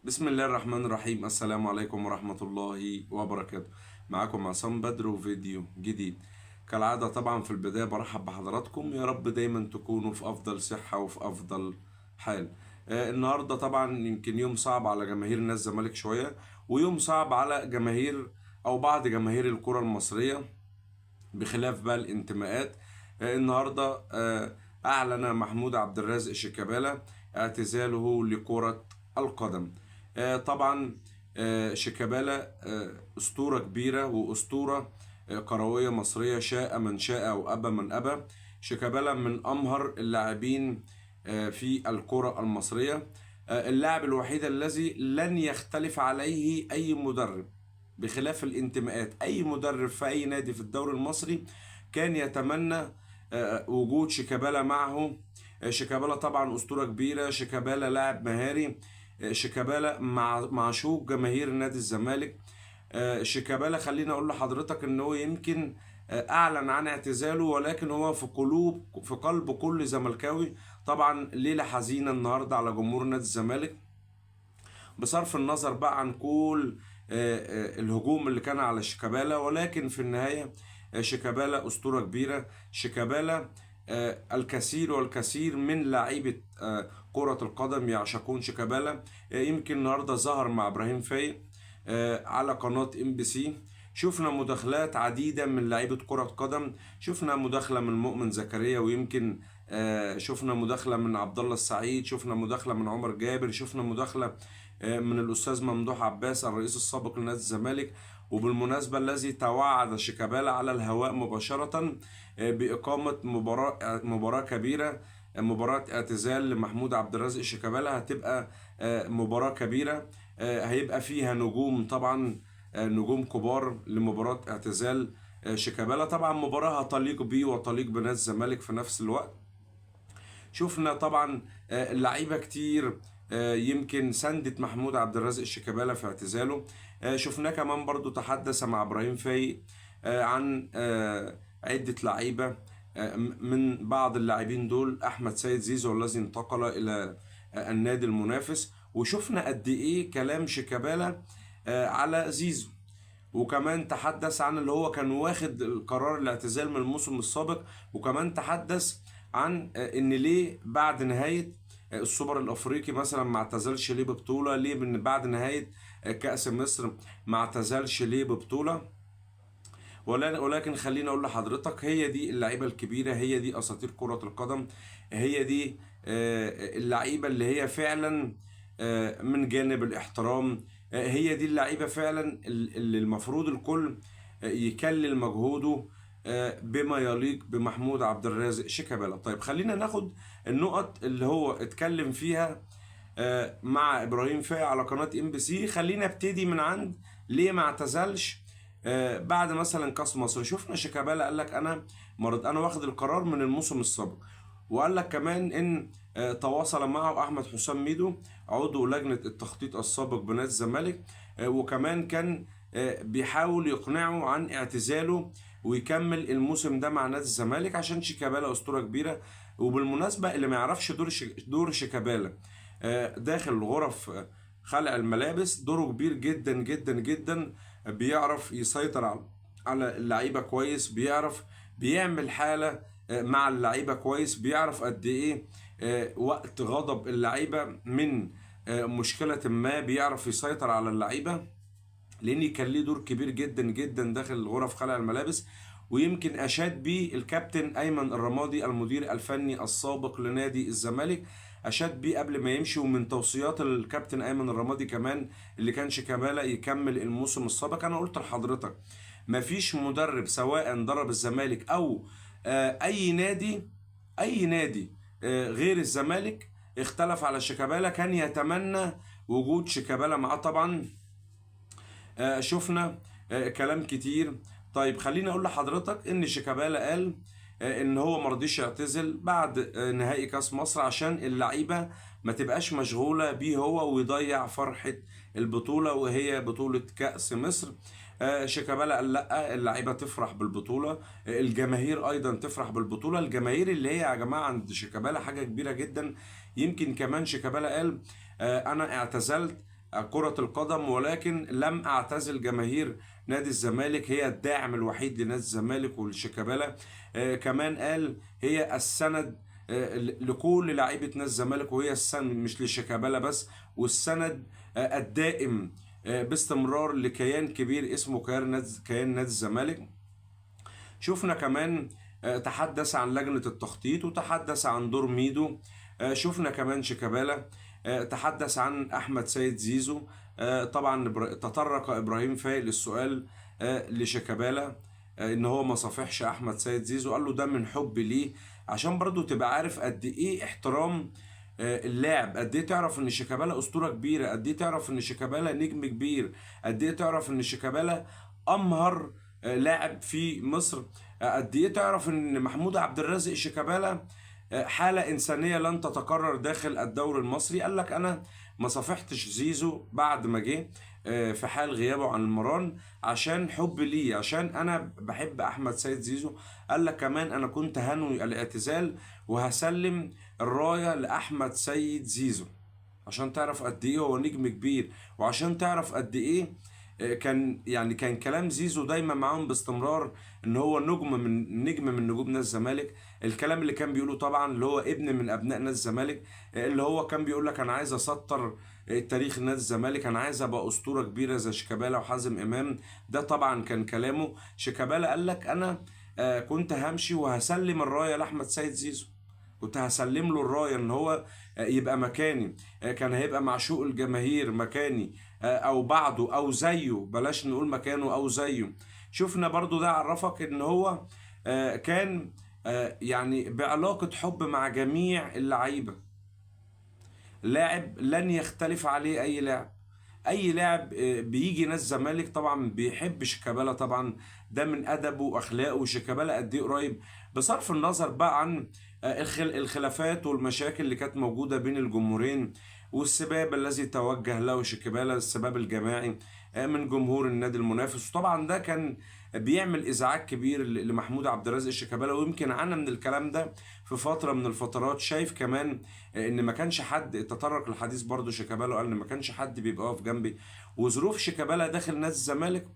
بسم الله الرحمن الرحيم. السلام عليكم ورحمة الله وبركاته. معاكم عصام بدر وفيديو جديد كالعادة. طبعا في البداية برحب بحضراتكم، يا رب دايما تكونوا في أفضل صحة وفي أفضل حال. النهاردة طبعا يمكن يوم صعب على جماهير نادي الزمالك شوية، ويوم صعب على جماهير أو بعض جماهير الكرة المصرية بخلاف بقى الانتماءات. النهارده اعلن محمود عبد الرازق شيكابالا اعتزاله لكرة القدم. طبعا شيكابالا اسطورة كبيرة واسطورة كروية مصرية، شاء من شاء وابى من ابى. شيكابالا من امهر اللاعبين في الكرة المصرية، اللاعب الوحيد الذي لن يختلف عليه اي مدرب بخلاف الانتماءات. اي مدرب في اي نادي في الدوري المصري كان يتمنى وجود شيكابالا معه. شيكابالا طبعا اسطورة كبيرة، شيكابالا لاعب مهاري، شيكابالا مع معشوق جماهير نادي الزمالك. شيكابالا خليني اقول لحضرتك ان هو يمكن اعلن عن اعتزاله، ولكن هو في قلوب، في قلب كل زملكاوي. طبعا ليلة حزينة النهارده على جمهور نادي الزمالك، بصرف النظر بقى عن كل الهجوم اللي كان على شيكابالا، ولكن في النهاية شيكابالا أسطورة كبيرة. شيكابالا الكثير والكثير من لعيبة كرة القدم يعشقون شيكابالا. يمكن النهارده ظهر مع إبراهيم فايق على قناة ام بي سي. شفنا مداخلات عديدة من لعيبة كرة قدم، شفنا مداخلة من مؤمن زكريا، ويمكن شفنا مداخلة من عبد الله السعيد، شفنا مداخلة من عمر جابر، شفنا مداخلة من الأستاذ ممدوح عباس الرئيس السابق لنادي الزمالك، وبالمناسبة الذي توعد شيكابالا على الهواء مباشرة بإقامة مباراة كبيرة، مباراة اعتزال لمحمود عبد الرازق شيكابالا. هتبقى مباراة كبيرة، هيبقى فيها نجوم طبعا، نجوم كبار لمباراة اعتزال شيكابالا. طبعا مباراة هتليق بيه وتليق بنادي الزمالك في نفس الوقت. شفنا طبعا لعيبة كتير يمكن سندت محمود عبد الرازق شيكابالا في اعتزاله. شفناه كمان برضو تحدث مع ابراهيم فايق عن عدة لعيبة، من بعض اللاعبين دول احمد سيد زيزو الذي انتقل الى النادي المنافس. وشفنا قد ايه كلام شيكابالا على زيزو، وكمان تحدث عن اللي هو كان واخد القرار الاعتزال من الموسم السابق، وكمان تحدث عن ان ليه بعد نهاية السوبر الافريقي مثلا ما اعتزلش ليه ببطولة، ليه من بعد نهاية كأس مصر ما اعتزلش ليه ببطولة. ولكن خليني اقول لحضرتك هي دي اللعيبة الكبيرة، هي دي اساطير كرة القدم، هي دي اللعيبة اللي هي فعلا من جانب الاحترام، هي دي اللعيبة فعلا اللي المفروض الكل يكلل مجهوده بما يليق بمحمود عبد الرازق شيكابالا. طيب خلينا ناخد النقط اللي هو اتكلم فيها مع ابراهيم فايق على قناة ام بي سي. خلينا ابتدي من عند ليه ما اعتزلش بعد مثلا كاس مصر. شفنا شيكابالا قال لك انا مرض، انا واخد القرار من الموسم السابق، وقال لك كمان ان تواصل معه احمد حسام ميدو عضو لجنة التخطيط السابق بنادي الزمالك، وكمان كان بيحاول يقنعه عن اعتزاله ويكمل الموسم ده مع نادي الزمالك عشان شيكابالا اسطورة كبيرة. وبالمناسبة اللي ما يعرفش دور شيكابالا داخل غرف خلع الملابس، دوره كبير جدا جدا جدا، بيعرف يسيطر على اللعيبة كويس، بيعرف بيعمل حاله مع اللعيبة كويس، بيعرف قد ايه وقت غضب اللعيبة من مشكلة ما، بيعرف يسيطر على اللعيبة، لان كان ليه دور كبير جدا جدا داخل غرف خلع الملابس. ويمكن اشاد بيه الكابتن ايمن الرمادي المدير الفني السابق لنادي الزمالك، اشاد بيه قبل ما يمشي. ومن توصيات الكابتن ايمن الرمادي كمان اللي كان شيكابالا يكمل الموسم السابق. انا قلت لحضرتك مفيش مدرب سواء درب الزمالك او اي نادي، اي نادي غير الزمالك اختلف على شيكابالا، كان يتمنى وجود شيكابالا معاه. طبعا شفنا كلام كتير. طيب خليني اقول لحضرتك ان شيكابالا قال ان هو مرضيش يعتزل بعد نهائي كاس مصر عشان اللعيبة ما تبقاش مشغولة بيه هو ويضيع فرحه البطولة وهي بطوله كاس مصر. شيكابالا قال لا، اللعيبة تفرح بالبطولة، الجماهير ايضا تفرح بالبطولة. الجماهير اللي هي يا جماعة عند شيكابالا حاجة كبيرة جدا. يمكن كمان شيكابالا قال انا اعتزلت كرة القدم، ولكن لم أعتزل جماهير نادي الزمالك، هي الداعم الوحيد لنادي الزمالك ولشيكابالا. كمان قال هي السند لكل لعيبة نادي الزمالك، وهي السند مش لشيكابالا بس، والسند الدائم باستمرار لكيان كبير اسمه كيان نادي الزمالك. شفنا كمان تحدث عن لجنة التخطيط وتحدث عن دور ميدو. شفنا كمان شيكابالا تحدث عن أحمد سيد زيزو. طبعا تطرق إبراهيم فايق للسؤال لشيكابالا إن هو ما صافحش أحمد سيد زيزو، قال له ده من حبي ليه، عشان برضو تبقى عارف قد إيه احترام اللاعب، قد إيه تعرف إن شيكابالا أسطورة كبيرة، قد إيه تعرف إن شيكابالا نجم كبير، قد إيه تعرف إن شيكابالا أمهر لاعب في مصر، قد إيه تعرف إن محمود عبد الرازق شيكابالا حالة إنسانية لن تتكرر داخل الدوري المصري. قال لك أنا ما صافحتش زيزو بعد ما جه في حال غيابه عن المران عشان حب ليه، عشان أنا بحب أحمد سيد زيزو. قال لك كمان أنا كنت هنوي الاعتزال وهسلم الراية لأحمد سيد زيزو، عشان تعرف قد إيه هو نجم كبير، وعشان تعرف قد إيه كان كلام زيزو دايما معاهم باستمرار ان هو نجم من نجوم نادي الزمالك. الكلام اللي كان بيقوله طبعا اللي هو ابن من ابناء نادي الزمالك، اللي هو كان بيقول لك انا عايز اسطر التاريخ نادي الزمالك، انا عايز ابقى اسطورة كبيرة زي شيكابالا وحازم امام. ده طبعا كان كلامه. شيكابالا قال لك انا كنت همشي وهسلم الراية لاحمد سيد زيزو، كنت هسلم له الراية ان هو يبقى مكاني، كان هيبقى معشوق الجماهير مكاني، او بعده او زيه، بلاش نقول مكانه او زيه. شفنا برضو ده عرفك ان هو كان يعني بعلاقة حب مع جميع اللعيبة، لاعب لن يختلف عليه اي لاعب، اي لاعب بيجي ناس الزمالك طبعا بيحب شيكابالا، طبعا ده من ادبه واخلاقه، وشيكابالا قد ايه قريب، بصرف النظر بقى عن الخلافات والمشاكل اللي كانت موجودة بين الجمهورين، والسباب الذي توجه له شيكابالا، السباب الجماعي من جمهور النادي المنافس. وطبعا ده كان بيعمل ازعاج كبير لمحمود عبد الرازق شيكابالا، ويمكن عانى من الكلام ده في فترة من الفترات. شايف كمان ان ما كانش حد تطرق للحديث برضو شيكابالا، وقال ان ما كانش حد بيبقى واقف جنبي، وظروف شيكابالا داخل نادي الزمالك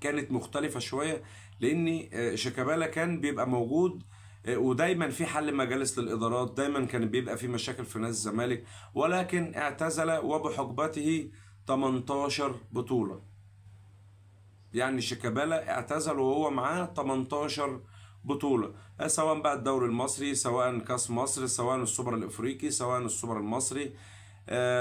كانت مختلفة شوية، لان شيكابالا كان بيبقى موجود ودايما في حل مجالس للإدارات، دايما كان بيبقى في مشاكل في نادي الزمالك، ولكن اعتزل وبحقبته 18 بطولة. يعني شيكابالا اعتزل وهو معاه 18 بطولة، سواء بقى الدوري المصري، سواء كاس مصر، سواء السوبر الإفريقي، سواء السوبر المصري،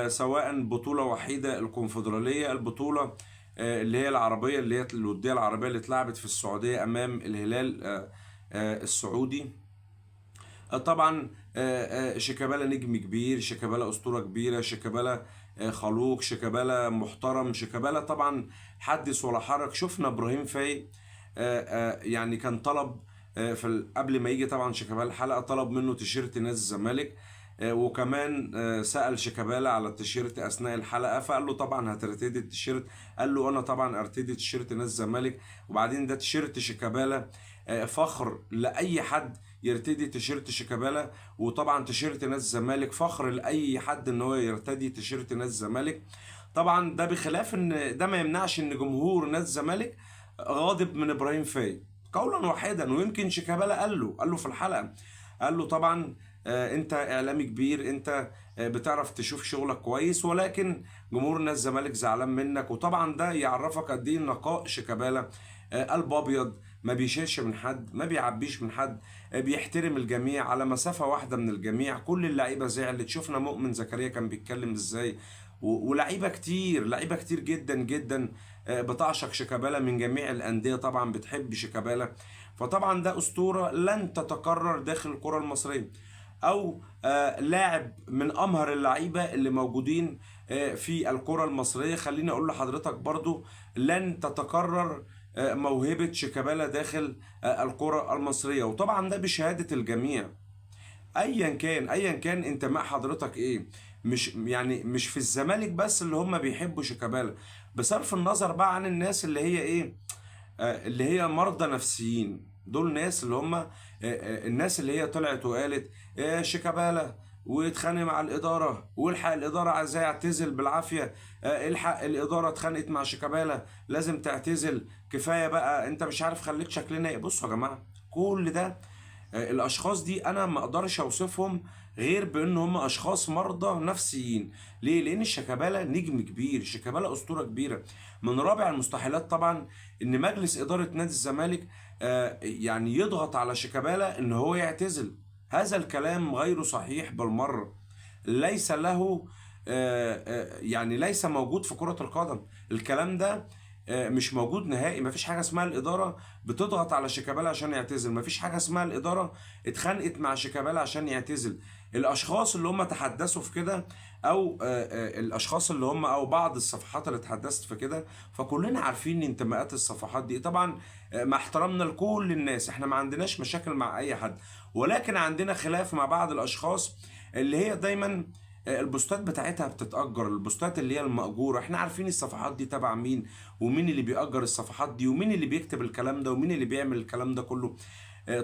سواء بطولة وحيدة الكونفدرالية، البطولة اللي هي العربية، اللي هي الودية العربية اللي اتلعبت في السعودية أمام الهلال السعودي. طبعا شيكابالا نجم كبير، شيكابالا أسطورة كبيرة، شيكابالا خلوق، شيكابالا محترم، شيكابالا طبعا حدث ولا حرج. شفنا إبراهيم فايق يعني كان طلب في قبل ما يجي طبعا شيكابالا الحلقة، طلب منه تيشيرت نادي الزمالك، وكمان سأل شيكابالا على التيشيرت أثناء الحلقة، فقال له طبعا هترتدي التيشيرت، قال له أنا طبعا أرتدي تيشيرت نادي الزمالك. وبعدين ده تيشيرت شيكابالا، فخر لأي حد يرتدي تيشيرت شيكابالا، وطبعا تيشيرت نادي الزمالك فخر لأي حد إن هو يرتدي تيشيرت نادي الزمالك. طبعا ده بخلاف إن ده ما يمنعش إن جمهور نادي الزمالك غاضب من إبراهيم فايق قولا واحدا، ويمكن شيكابالا قال له في الحلقة، قال له طبعا انت اعلامي كبير، انت بتعرف تشوف شغلك كويس، ولكن جمهور نادي الزمالك زعلان منك. وطبعا ده يعرفك قد ايه نقاء شيكابالا، قلب ابيض، ما بيشيلش من حد، ما بيعبيش من حد، بيحترم الجميع، على مسافة واحدة من الجميع. كل اللعيبة زعلت، شفنا مؤمن زكريا كان بيتكلم ازاي، ولعيبة كتير، لعيبة كتير جدا جدا، بتعشق شيكابالا من جميع الأندية، طبعا بتحب شيكابالا. فطبعا ده أسطورة لن تتكرر داخل الكرة المصرية، أو لاعب من أمهر اللعيبة اللي موجودين في الكرة المصرية. خليني أقول لحضرتك برضو لن تتكرر موهبة شيكابالا داخل الكرة المصرية، وطبعا ده بشهادة الجميع ايا كان انتماء حضرتك ايه، مش في الزمالك بس اللي هم بيحبوا شيكابالا، بصرف النظر بقى عن الناس اللي هي ايه، اللي هي مرضى نفسيين. دول ناس اللي هم، الناس اللي هي طلعت وقالت، شيكابالا واتخانق مع الادارة، والحق الادارة عايزاه يعتزل بالعافية، الحق الادارة اتخانقت مع شيكابالا لازم تعتزل، كفاية بقى انت مش عارف خليك شكلنا ايه. بصوا يا جماعة، كل ده الاشخاص دي انا ما اقدرش اوصفهم غير بان هم اشخاص مرضى نفسيين. ليه؟ لان شيكابالا نجم كبير، شيكابالا اسطورة كبيرة. من رابع المستحيلات طبعا ان مجلس ادارة نادي الزمالك يعني يضغط على شيكابالا ان هو يعتزل. هذا الكلام غير صحيح بالمرة، ليس له يعني ليس موجود في كرة القدم. الكلام ده مش موجود نهائي. مفيش حاجة اسمها الإدارة بتضغط على شيكابالا عشان يعتزل، مفيش حاجة اسمها الإدارة اتخانقت مع شيكابالا عشان يعتزل. الأشخاص اللي هم تحدثوا في كده، أو الأشخاص اللي هم أو بعض الصفحات اللي اتحدثت في كده، فكلنا عارفين انتماءات الصفحات دي. طبعا مع احترامنا لكل الناس، احنا ما عندناش مشاكل مع أي حد، ولكن عندنا خلاف مع بعض الأشخاص اللي هي دايما البوستات بتاعتها بتتأجر، البوستات اللي هي المأجورة. احنا عارفين الصفحات دي تبع مين، ومين اللي بيأجر الصفحات دي، ومين اللي بيكتب الكلام ده، ومين اللي بيعمل الكلام ده كله.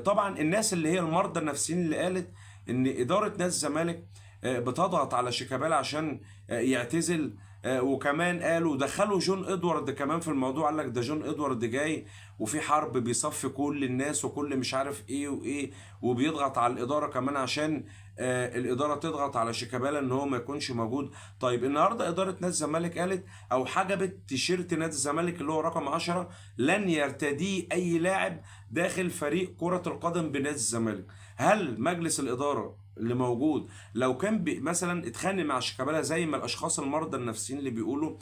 طبعا الناس اللي هي المرضى النفسيين اللي قالت ان إدارة نادي الزمالك بتضغط على شيكابالا عشان يعتزل، وكمان قالوا دخلوا جون ادوارد كمان في الموضوع، قال لك ده جون ادوارد جاي وفي حرب بيصفي كل الناس وكل مش عارف ايه وايه، وبيضغط على الادارة كمان عشان الادارة تضغط على شيكابالا ان هو ما يكونش موجود. طيب النهارده ادارة نادي الزمالك قالت او حجبت تيشيرت نادي الزمالك اللي هو رقم 10 لن يرتديه اي لاعب داخل فريق كره القدم بنادي الزمالك. هل مجلس الادارة اللي موجود لو كان مثلا اتخانق مع شيكابالا زي ما الاشخاص المرضى النفسيين اللي بيقولوا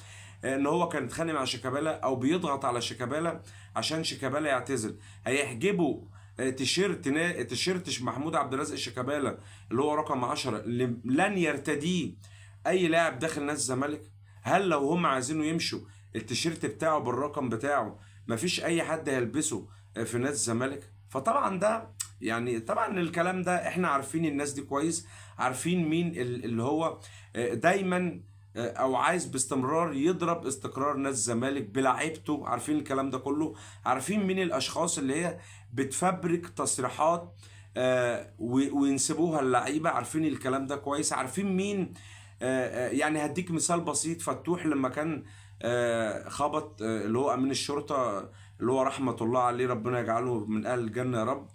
ان هو كان اتخانق مع شيكابالا او بيضغط على شيكابالا عشان شيكابالا يعتزل، هيحجبوا تيشيرت محمود عبد الرازق شيكابالا اللي هو رقم 10 اللي لن يرتديه اي لاعب داخل نادي الزمالك؟ هل لو هم عايزينه يمشوا التيشيرت بتاعه بالرقم بتاعه مفيش اي حد هيلبسه في نادي الزمالك؟ فطبعا ده يعني طبعا الكلام ده احنا عارفين الناس دي كويس، عارفين مين اللي هو دايما او عايز باستمرار يضرب استقرار نادي الزمالك بلاعيبته، عارفين الكلام ده كله، عارفين مين الاشخاص اللي هي بتفبرك تصريحات وينسبوها للعيبة، عارفين الكلام ده كويس، عارفين مين. يعني هديك مثال بسيط، فتوح لما كان خبط اللي هو امين الشرطة اللي هو رحمه الله عليه، ربنا يجعله من اهل الجنة يا رب.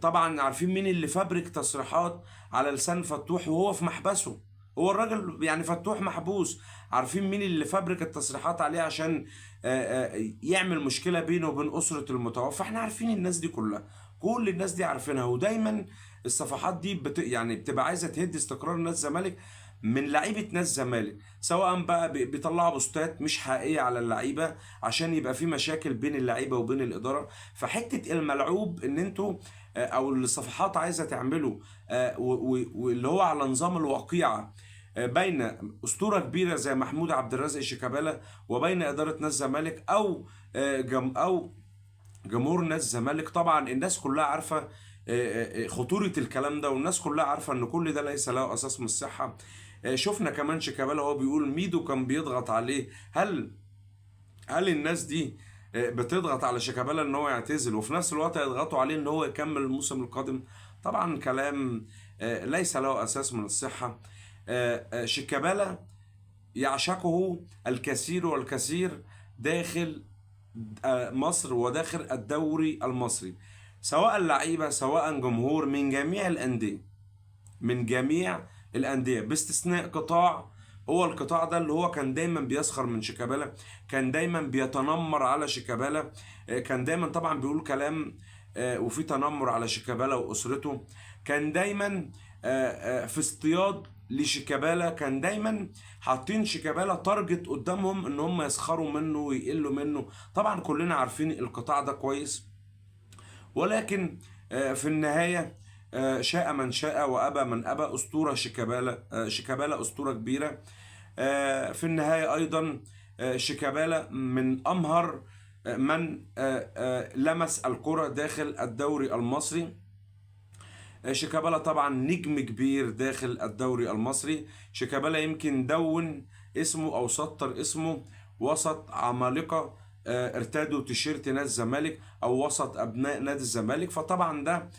طبعا عارفين مين اللي فبرك تصريحات على لسان فتوح وهو في محبسه، هو الراجل يعني فتوح محبوس، عارفين مين اللي فبرك التصريحات عليه عشان يعمل مشكلة بينه وبين أسرة المتوفى. احنا عارفين الناس دي كلها، كل الناس دي عارفينها، ودايما الصفحات دي يعني بتبقى عايزة تهد استقرار نادي الزمالك من لعيبة نادي الزمالك، سواء بقى بيطلعوا بوستات مش حقيقية على اللعيبة عشان يبقى في مشاكل بين اللعيبة وبين الإدارة. فحتة الملعوب ان انتوا او الصفحات عايزة تعمله واللي هو على نظام الوقيعة بين أسطورة كبيرة زي محمود عبد الرازق شيكابالا وبين إدارة نادي الزمالك أو أو جمهور نادي الزمالك. طبعا الناس كلها عارفة خطورة الكلام ده، والناس كلها عارفة ان كل ده ليس له أساس من الصحة. شفنا كمان شيكابالا وهو بيقول ميدو كان بيضغط عليه. هل الناس دي بتضغط على شيكابالا ان هو يعتزل وفي نفس الوقت يضغطوا عليه ان هو يكمل الموسم القادم؟ طبعا كلام ليس له اساس من الصحة. شيكابالا يعشقه الكثير والكثير داخل مصر وداخل الدوري المصري، سواء لعيبة سواء جمهور من جميع الأندية، من جميع الأندية باستثناء قطاع، هو القطاع ده اللي هو كان دايما بيسخر من شيكابالا، كان دايما بيتنمر على شيكابالا، كان دايما طبعا بيقول كلام وفي تنمر على شيكابالا وأسرته، كان دايما في اصطياد لشيكابالا، كان دايما حاطين شيكابالا target قدامهم ان هم يسخروا منه ويقلوا منه. طبعا كلنا عارفين القطاع ده كويس، ولكن في النهاية شاء من شاء وأبى من أبى. أسطورة شيكابالا، شيكابالا أسطورة كبيرة. في النهاية أيضا شيكابالا من أمهر من لمس الكرة داخل الدوري المصري. شيكابالا طبعا نجم كبير داخل الدوري المصري. شيكابالا يمكن دون اسمه أو سطر اسمه وسط عمالقة ارتدوا تيشيرت نادي الزمالك أو وسط أبناء نادي الزمالك. فطبعا ده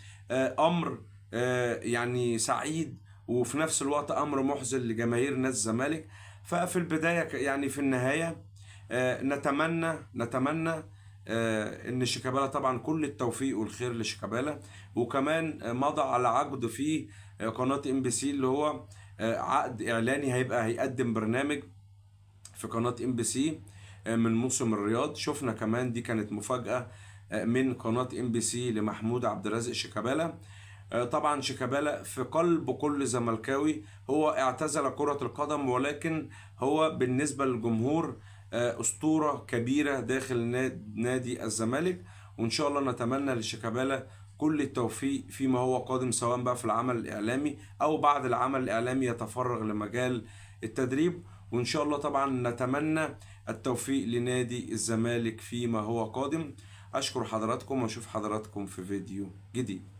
أمر يعني سعيد وفي نفس الوقت امر محزن لجماهير نادي الزمالك. ففي البداية يعني في النهاية نتمنى ان شيكابالا طبعا كل التوفيق والخير لشيكابالا، وكمان مضى على عقد في قناة MBC اللي هو عقد اعلاني، هيبقى هيقدم برنامج في قناة MBC من موسم الرياض. شفنا كمان دي كانت مفاجأة من قناة MBC لمحمود عبد الرازق شيكابالا. طبعا شيكابالا في قلب كل زملكاوي، هو اعتزل كرة القدم ولكن هو بالنسبة للجمهور أسطورة كبيرة داخل نادي الزمالك. وإن شاء الله نتمنى لشيكابالا كل التوفيق فيما هو قادم، سواء بقى في العمل الإعلامي أو بعد العمل الإعلامي يتفرغ لمجال التدريب. وإن شاء الله طبعا نتمنى التوفيق لنادي الزمالك فيما هو قادم. أشكر حضراتكم وأشوف حضراتكم في فيديو جديد.